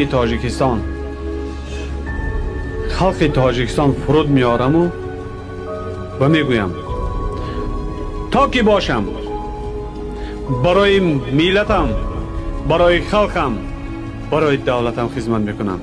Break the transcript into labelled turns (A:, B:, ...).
A: Мардуми Тоҷикистон, халқи Тоҷикистон фуруд меораму ва мегӯям, то ки бошам, барои миллатам, барои халқам, барои давлатам хизмат мекунам.